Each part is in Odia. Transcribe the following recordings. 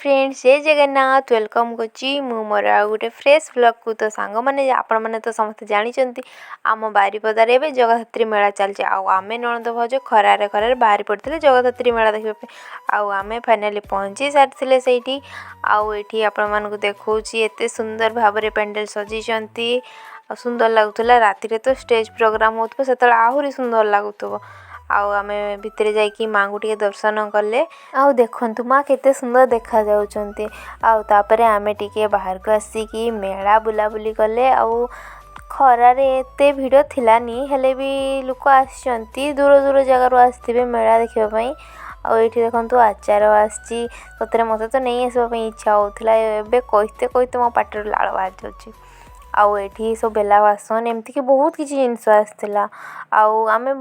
ଫ୍ରେଣ୍ଡସ୍, ଜୟ ଜଗନ୍ନାଥ। Welcome କରୁଛି ମୁଁ ମୋର ଆଉ ଗୋଟେ ଫ୍ରେଶ୍ ବ୍ଲଗ୍କୁ। ତ ସାଙ୍ଗମାନେ, ଆପଣମାନେ ତ ସମସ୍ତେ ଜାଣିଛନ୍ତି, ଆମ ବାରିପଦାରେ ଏବେ ଜଗଦ୍ଧାତ୍ରୀ ମେଳା ଚାଲିଛି। ଆଉ ଆମେ ନଣନ୍ଦ ଭାଉଜ ଖରାରେ ଖରାରେ ବାହାରି ପଡ଼ିଥିଲେ ଜଗଦ୍ଧାତ୍ରୀ ମେଳା ଦେଖିବା ପାଇଁ। ଆଉ ଆମେ ଫାଇନାଲି ପହଞ୍ଚି ସାରିଥିଲେ ସେଇଠି। ଆଉ ଏଇଠି ଆପଣମାନଙ୍କୁ ଦେଖାଉଛି, ଏତେ ସୁନ୍ଦର ଭାବରେ ପ୍ୟାଣ୍ଡେଲ ସଜେଇଛନ୍ତି ଆଉ ସୁନ୍ଦର ଲାଗୁଥିଲା। ରାତିରେ ତ ଷ୍ଟେଜ୍ ପ୍ରୋଗ୍ରାମ୍ ହେଉଥିବ, ସେତେବେଳେ ଆହୁରି ସୁନ୍ଦର ଲାଗୁଥିବ। ଆଉ ଆମେ ଭିତରେ ଯାଇକି ମାଆଙ୍କୁ ଟିକେ ଦର୍ଶନ କଲେ। ଆଉ ଦେଖନ୍ତୁ, ମା କେତେ ସୁନ୍ଦର ଦେଖାଯାଉଛନ୍ତି। ଆଉ ତାପରେ ଆମେ ଟିକେ ବାହାରକୁ ଆସିକି ମେଳା ବୁଲାବୁଲି କଲେ। ଆଉ ଖରାରେ ଏତେ ଭିଡ଼ ଥିଲାନି, ହେଲେ ବି ଲୋକ ଆସିଛନ୍ତି, ଦୂର ଦୂର ଜାଗାରୁ ଆସିଥିବେ ମେଳା ଦେଖିବା ପାଇଁ। ଆଉ ଏଇଠି ଦେଖନ୍ତୁ, ଆଚାର ଆସିଛି। ସତରେ ମୋତେ ତ ନେଇ ଆସିବା ପାଇଁ ଇଚ୍ଛା ହେଉଥିଲା। ଏବେ କହିତେ କହିତେ ମୋ ପାଟିରୁ ଲାଳ ବାହାରି ଯାଉଛି। ଆଉ ଏଇଠି ସବୁ ବେଲା ବାସନ, ଏମିତିକି ବହୁତ କିଛି ଜିନିଷ ଆସିଥିଲା। ଆଉ ଆମେ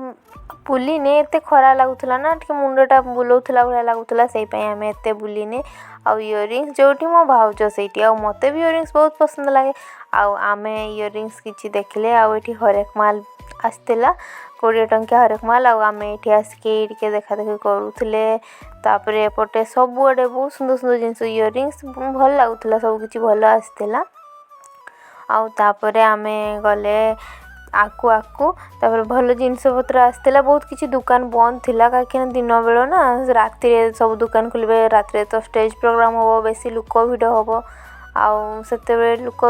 ବୁଲିନେ, ଏତେ ଖରା ଲାଗୁଥିଲା ନା, ଟିକେ ମୁଣ୍ଡଟା ବୁଲଉଥିଲା ଭଳିଆ ଲାଗୁଥିଲା, ସେଇ ପାଇଁ ଆମେ ଏତେ ବୁଲିନେ। ଆଉ ଇୟରିଙ୍ଗସ୍ ଯେଉଁଠି ମୋ ଭାଉଜ ସେଇଠି। ଆଉ ମୋତେ ବି ଇୟରିଙ୍ଗସ୍ ବହୁତ ପସନ୍ଦ ଲାଗେ। ଆଉ ଆମେ ଇୟରିଙ୍ଗସ୍ କିଛି ଦେଖିଲେ। ଆଉ ଏଇଠି ହରେକ ମାଲ ଆସିଥିଲା, 20 ଟଙ୍କିଆ ହରେକ ମାଲ। ଆଉ ଆମେ ଏଇଠି ଆସିକି ଟିକେ ଦେଖା ଦେଖି କରୁଥିଲେ। ତାପରେ ଏପଟେ ସବୁଆଡ଼େ ବହୁତ ସୁନ୍ଦର ସୁନ୍ଦର ଜିନିଷ, ଇୟରିଙ୍ଗସ୍ ଭଲ ଲାଗୁଥିଲା, ସବୁ କିଛି ଭଲ ଆସିଥିଲା। ଆଉ ତାପରେ ଆମେ ଗଲେ ଆକୁ ଆକୁ। ତାପରେ ଭଲ ଜିନିଷ ପତ୍ର ଆସିଥିଲା। ବହୁତ କିଛି ଦୋକାନ ବନ୍ଦ ଥିଲା, କାହିଁକିନା ଦିନ ବେଳ ନା, ରାତିରେ ସବୁ ଦୋକାନ ଖୋଲିବେ। ରାତିରେ ତ ଷ୍ଟେଜ୍ ପ୍ରୋଗ୍ରାମ୍ ହେବ, ବେଶୀ ଲୋକ ଭିଡ଼ ହେବ। ଆଉ ସେତେବେଳେ ଲୋକ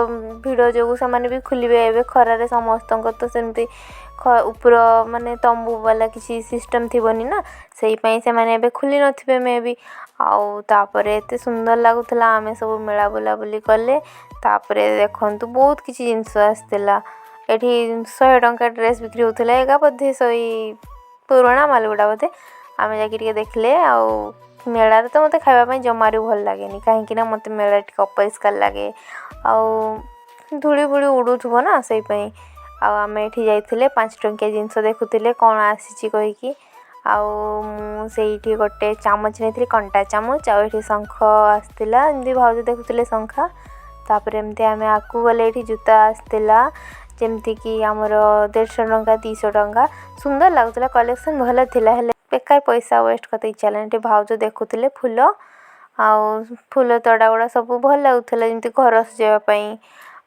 ଭିଡ଼ ଯୋଗୁଁ ସେମାନେ ବି ଖୋଲିବେ। ଏବେ ଖରାରେ ସମସ୍ତଙ୍କର ତ ସେମିତି ଉପର ମାନେ ତମ୍ବୁ ବାଲା କିଛି ସିଷ୍ଟମ୍ ଥିବନି ନା, ସେଇ ପାଇଁ ସେମାନେ ଏବେ ଖୋଲି ନଥିବେ ମେ ବି। ଆଉ ତାପରେ ଏତେ ସୁନ୍ଦର ଲାଗୁଥିଲା, ଆମେ ସବୁ ମେଳା ବୁଲାବୁଲି କଲେ। ତାପରେ ଦେଖନ୍ତୁ, ବହୁତ କିଛି ଜିନିଷ ଆସିଥିଲା। ଏଠି 100 ଟଙ୍କା ଡ୍ରେସ୍ ବିକ୍ରି ହେଉଥିଲା। ଏଗା ବୋଧେ ସେଇ ପୁରୁଣା ମାଲ ଗୁଡ଼ା ବୋଧେ। ଆମେ ଯାଇକି ଟିକେ ଦେଖିଲେ। ଆଉ ମେଳାରେ ତ ମୋତେ ଖାଇବା ପାଇଁ ଜମାରୁ ଭଲ ଲାଗେନି, କାହିଁକି ନା ମୋତେ ମେଳା ଟିକେ ଅପରିଷ୍କାର ଲାଗେ ଆଉ ଧୂଳି ଫୁଳି ଉଡ଼ୁଥିବ ନା, ସେଇ ପାଇଁ। ଆଉ ଆମେ ଏଠି ଯାଇଥିଲେ, 5 ଟଙ୍କିଆ ଜିନିଷ ଦେଖୁଥିଲେ କ'ଣ ଆସିଛି କହିକି। ଆଉ ମୁଁ ସେଇଠି ଗୋଟେ ଚାମଚ ନେଇଥିଲି, କଣ୍ଟା ଚାମଚ। ଆଉ ଏଠି ଶଙ୍ଖ ଆସିଥିଲା, ଏମିତି ଭାଉଜ ଦେଖୁଥିଲେ ଶଙ୍ଖା। ତାପରେ ଏମିତି ଆମେ ଆଗକୁ ଗଲେ, ଏଇଠି ଜୁତା ଆସିଥିଲା, ଯେମିତିକି ଆମର 150 ଟଙ୍କା, 200 ଟଙ୍କା। ସୁନ୍ଦର ଲାଗୁଥିଲା, କଲେକ୍ସନ୍ ଭଲ ଥିଲା, ହେଲେ ବେକାର ପଇସା ୱେଷ୍ଟ କରିତେ ଇଚ୍ଛା ହେଲାନି। ଏଠି ଭାଉଜ ଦେଖୁଥିଲେ ଫୁଲ ଆଉ ଫୁଲ ତଡ଼ା ଗୁଡ଼ା ସବୁ ଭଲ ଲାଗୁଥିଲା, ଯେମିତି ଘର ସଜେଇବା ପାଇଁ।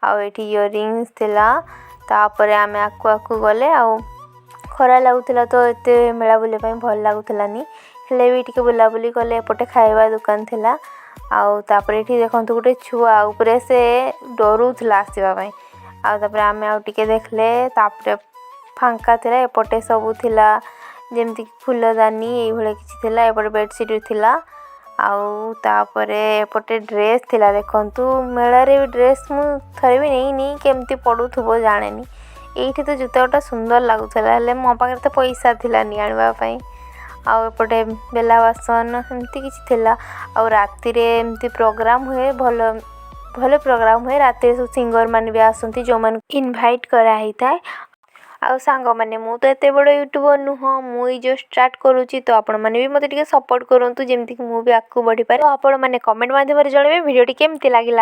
ଆଉ ଏଇଠି ଇୟରିଙ୍ଗସ୍ ଥିଲା। ତାପରେ ଆମେ ଆଗକୁ ଆଗକୁ ଗଲେ। ଆଉ ଖରା ଲାଗୁଥିଲା ତ ଏତେ ମେଳା ବୁଲିବା ପାଇଁ ଭଲ ଲାଗୁଥିଲାନି, ହେଲେ ବି ଟିକେ ବୁଲାବୁଲି କଲେ। ଏପଟେ ଖାଇବା ଦୋକାନ ଥିଲା। ଆଉ ତାପରେ ଏଠି ଦେଖନ୍ତୁ, ଗୋଟେ ଛୁଆ ଉପରେ ସେ ଡରୁଥିଲା ଆସିବା ପାଇଁ। ଆଉ ତାପରେ ଆମେ ଆଉ ଟିକେ ଦେଖିଲେ। ତାପରେ ଫାଙ୍କା ଥିଲା। ଏପଟେ ସବୁ ଥିଲା, ଯେମିତିକି ଫୁଲଦାନୀ ଏଇଭଳିଆ କିଛି ଥିଲା। ଏପଟେ ବେଡ଼ସିଟ୍ ଥିଲା। ଆଉ ତାପରେ ଏପଟେ ଡ୍ରେସ୍ ଥିଲା। ଦେଖନ୍ତୁ, ମେଳାରେ ବି ଡ୍ରେସ୍ ମୁଁ ଥରେ ବି ନେଇନି, କେମିତି ପଡ଼ୁଥିବ ଜାଣେନି। ଏଇଠି ତ ଜୁତା ଗୋଟା ସୁନ୍ଦର ଲାଗୁଥିଲା, ହେଲେ ମୋ ପାଖରେ ତ ପଇସା ଥିଲାନି ଆଣିବା ପାଇଁ। ଆଉ ଏପଟେ ବେଲା ବାସନ ଏମିତି କିଛି ଥିଲା। ଆଉ ରାତିରେ ଏମିତି ପ୍ରୋଗ୍ରାମ୍ ହୁଏ, ଭଲ ଭଲ ପ୍ରୋଗ୍ରାମ୍ ହୁଏ। ରାତିରେ ସବୁ ସିଙ୍ଗର ମାନେ ବି ଆସନ୍ତି, ଯେଉଁମାନଙ୍କୁ ଇନଭାଇଟ୍ କରାହେଇଥାଏ। ଆଉ ସାଙ୍ଗମାନେ, ମୁଁ ତ ଏତେ ବଡ଼ ୟୁଟ୍ୟୁବର୍ ନୁହଁ, ମୁଁ ଏଇ ଜଷ୍ଟ ଷ୍ଟାର୍ଟ କରୁଛି। ତ ଆପଣମାନେ ବି ମୋତେ ଟିକେ ସପୋର୍ଟ କରନ୍ତୁ, ଯେମିତିକି ମୁଁ ବି ଆଗକୁ ବଢ଼ିପାରେ। ତ ଆପଣମାନେ କମେଣ୍ଟ ମାଧ୍ୟମରେ ଜଣାଇବେ ଭିଡ଼ିଓଟି କେମିତି ଲାଗିଲା।